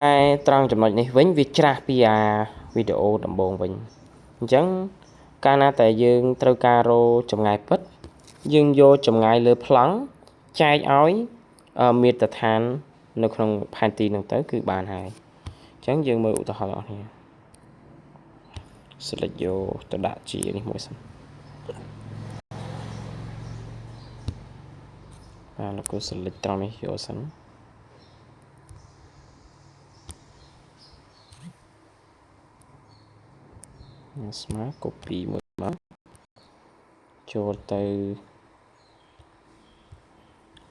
តែត្រង់ចំណុចនេះវិញវាច្រាស់ពីអាវីដេអូដំបូងវិញអញ្ចឹងកាលណាតែយើងត្រូវការរកចម្ងាយពិតយើងយកចម្ងាយលើប្លង់ចែកឲ្យមាត្រដ្ឋាននៅក្នុងផែនទីហ្នឹងទៅគឺបានហើយអញ្ចឹងយើងមើលឧទាហរណ៍របស់គ្នា select យកទៅដាក់ជានេះមួយសិនបាទលោកគ្រូ select ត្រង់នេះយកសិនស្មើ copy មួយមកចូលទៅ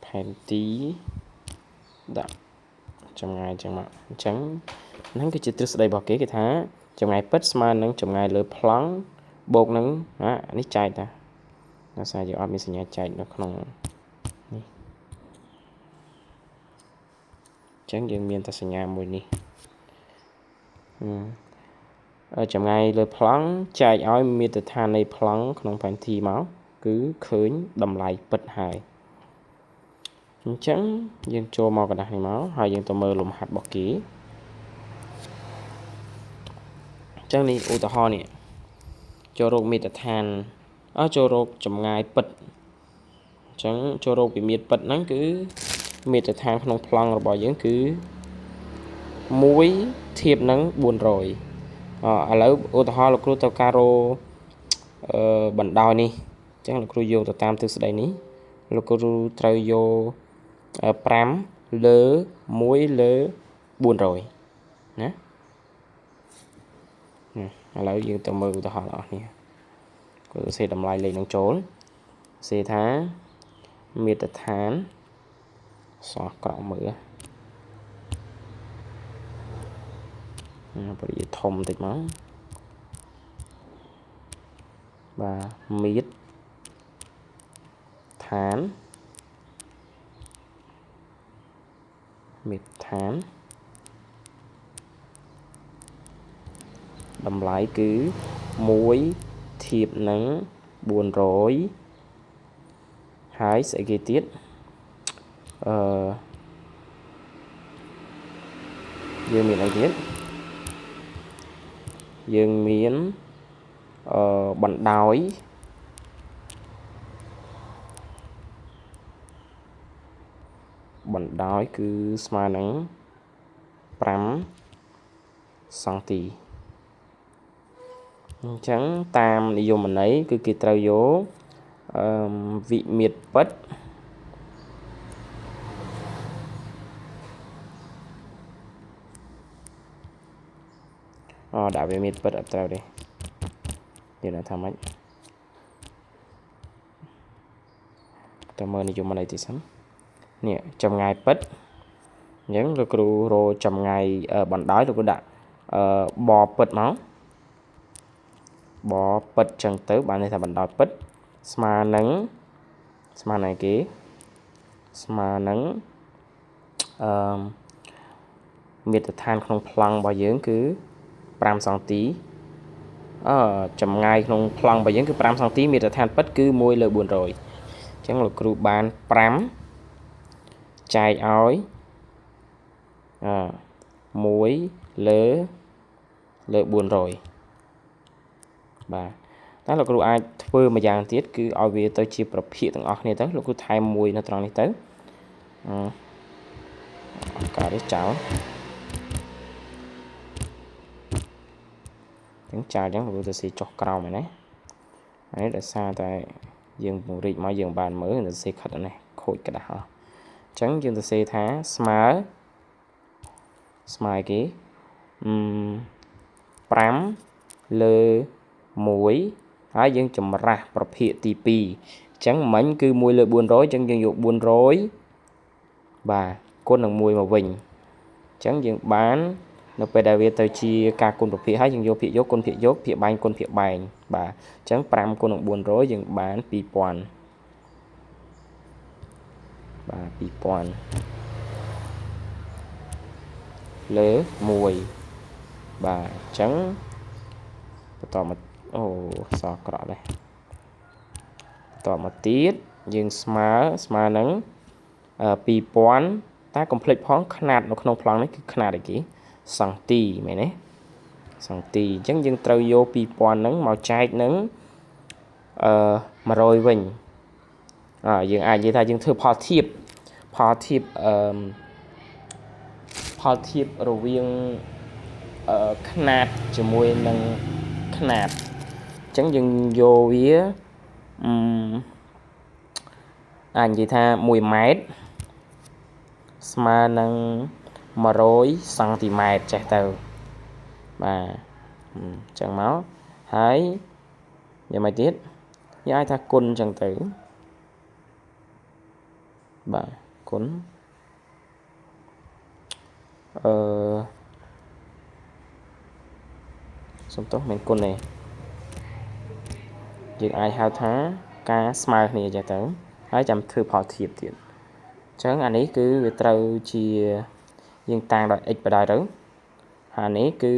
ផែនទីដាក់ចម្ងាយចឹងមកអញ្ចឹងហ្នឹងគឺជាទ្រឹស្ដីរបស់គេគេថាចម្ងាយពិតស្មើនឹងចម្ងាយលើប្លង់បូកនឹងអានេះចែកតាដោយសារយើងអត់មានសញ្ញាចែកនៅក្នុងនេះអញ្ចឹងយើងមានតែសញ្ញាមួយនេះចម្ងាយលើប្លង់ចែកឲ្យមាត្រដ្ឋាននៃប្លង់ក្នុងផែនទីមកគឺឃើញតម្លៃពិតហើយអញ្ចឹងយើងចូលមកក្រដាសនេះមកហើយយើងទៅមើលលំហាត់របស់គេអញ្ចឹងនេះឧទាហរណ៍នេះចូលរកមាត្រដ្ឋានចូលរកចម្ងាយពិតអញ្ចឹងចូលរកវិមាត្រពិតហ្នឹងគឺមាត្រដ្ឋានក្នុងប្លង់របស់យើងគឺ1ធៀបនឹង400ឥឡូវឧទាហរណ៍លោកគ្រូត្រូវការរកបណ្ដោយនេះអញ្ចឹងលោកគ្រូយកទៅតាមទ្រឹស្ដីនេះលោកគ្រូត្រូវយក5លើ1លើ400ណាឥឡូវយើងទៅមើលឧទាហរណ៍របស់នេះគ្រូសេតម្លៃលេខនឹងចូលសេថាមាត្រដ្ឋានសោះក្រក់មើលបរិយាធំតិចមកបាទមាត្រដ្ឋានតម្លៃគឺ1ធៀបនឹង400ហើយស្អីគេទៀតយើងមានអីទៀតយើងមានបណ្ដោយគឺស្មើនឹង5សង់ទីអញ្ចឹងតាមនិយមន័យគឺគេត្រូវយកវិមាត្រពិតដាក់វិមាត្រពិតអត់ត្រូវទេយើងដាក់ថាម៉េចតើមើលនិយមន័យទីសិននេះចម្ងាយពិតអញ្ចឹងលោកគ្រូរកចម្ងាយបណ្ដោយលោកគ្រូដាក់បពិតមកបពិតចឹងទៅបានន័យថាបណ្ដោយពិតស្មើនឹងគេស្មើនឹងមាត្រដ្ឋានក្នុងប្លង់របស់យើងគឺ5សង់ទីចម្ងាយក្នុងប្លង់របស់យើងគឺ5សង់ទីមាត្រដ្ឋានពិតគឺ1លើ400អញ្ចឹងលោកគ្រូបាន5ចែកឲ្យ1លើ400បាទតែលោកគ្រូអាចធ្វើមួយយ៉ាងទៀតគឺឲ្យវាទៅជាប្រភាគទាំងអស់គ្នាទៅលោកគ្រូថែមមួយនៅត្រង់នេះទៅអត់កើតទេចោលចឹងចោលចឹងលោកគ្រូទៅស៊ីចុះក្រោមឯណាហើយដោយសារតែយើងពង្រីកមកយើងបានមើលទៅស៊ីខិតនេះខូចក្តាស់អស់អញ្ចឹងយើងទៅសេថាស្មើគេ5លើ1ហើយយើងចម្រាស់ប្រភាគទី2អញ្ចឹងមិញគឺ1លើ400អញ្ចឹងយើងយក400បាទគុណនឹង1មកវិញអញ្ចឹងយើងបាននៅពេលដែលវាទៅជាការគុណប្រភាគហើយយើងយកភាគយកគុណភាគយកភាគបែងគុណភាគបែងបាទអញ្ចឹង5គុណនឹង400យើងបាន2000បាទ2000លើ1បាទអញ្ចឹងបន្តមកអូសក្រក់ដែរបន្តមកទៀតយើងស្មើនឹង2000តែកុំភ្លេចផងខ្នាតនៅក្នុងប្លង់នេះគឺខ្នាតអីគេ សង់ទីមែនទេសង់ទីអញ្ចឹងយើងត្រូវយក2000ហ្នឹងមកចែកនឹងអឺ100វិញយើងអាចនិយាយថាយើងធ្វើផលធៀបផលធៀបអឺផលធៀបរវាងខ្នាតជាមួយនឹងខ្នាតអញ្ចឹងយើងយកវាអឺអាចនិយាយថា1ម៉ែត្រស្មើនឹង100សង់ទីម៉ែត្រចេះទៅបាទអញ្ចឹងមកហើយយ៉ាងម៉េចទៀតយើងអាចថាគុណអញ្ចឹងទៅបាទគុណអឺសុំទោសមិនគុណទេយើងអាចហៅថាការស្មើគ្នាចេះទៅហើយចាំធ្វើផលធៀបទៀតអញ្ចឹងអានេះគឺវាត្រូវជាយើងតាំងដោយ x បដ ாய் ទៅហើយនេះគឺ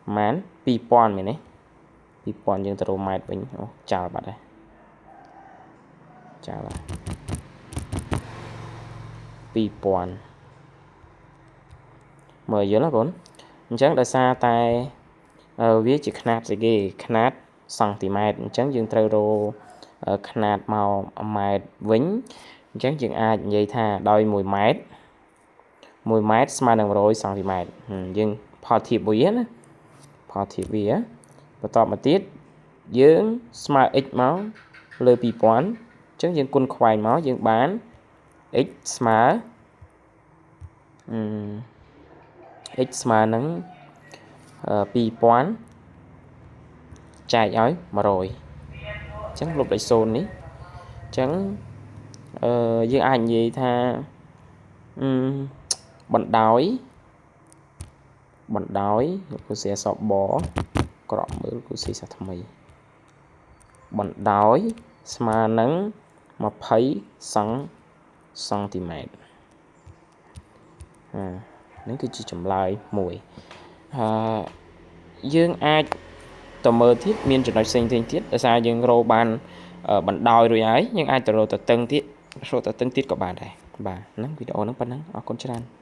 ប្រហែល2000មែនទេ2000យើងទៅរកម៉ែត្រវិញអូចោលបាត់ហើយចោលហើយ2000មើលយល់ណាកូនអញ្ចឹងដោយសារតែវាជាខ្នាតស្អីគេខ្នាតសង់ទីម៉ែត្រអញ្ចឹងយើងត្រូវរកខ្នាតមកម៉ែត្រវិញអញ្ចឹងយើងអាចនិយាយថាដោយ1ម៉ែត្រ1ម៉ែត្រស្មើនឹង100សង់ទីម៉ែត្រយើងផលធៀបវាណាផលធៀបវាបន្តមកទៀតយើងស្មើ x មកលើ2000អញ្ចឹងយើងគុណខ្វែងមកយើងបាន x ស្មើx ស្មើនឹង2000ចែកឲ្យ100អញ្ចឹងលុបលេខ0នេះអញ្ចឹងអឺយើងអាចនិយាយថាបណ្ដោយបណ្ដោយគូសេអក្សរបក្រក់មើលគូសេសាថ្មីបណ្ដោយស្មើនឹង20សង់ទីម៉ែត្រនេះគឺជាចម្លើយមួយអឺយើងអាចទៅមើលទៀតមានចំណុចផ្សេងៗទៀតដោយសារយើងរកបានបណ្ដោយរួចហើយយើងអាចទៅរកទៅតឹងទៀតរកទៅតឹងទៀតក៏បានដែរបាទហ្នឹងវីដេអូហ្នឹងប៉ុណ្ណឹងអរគុណច្រើន។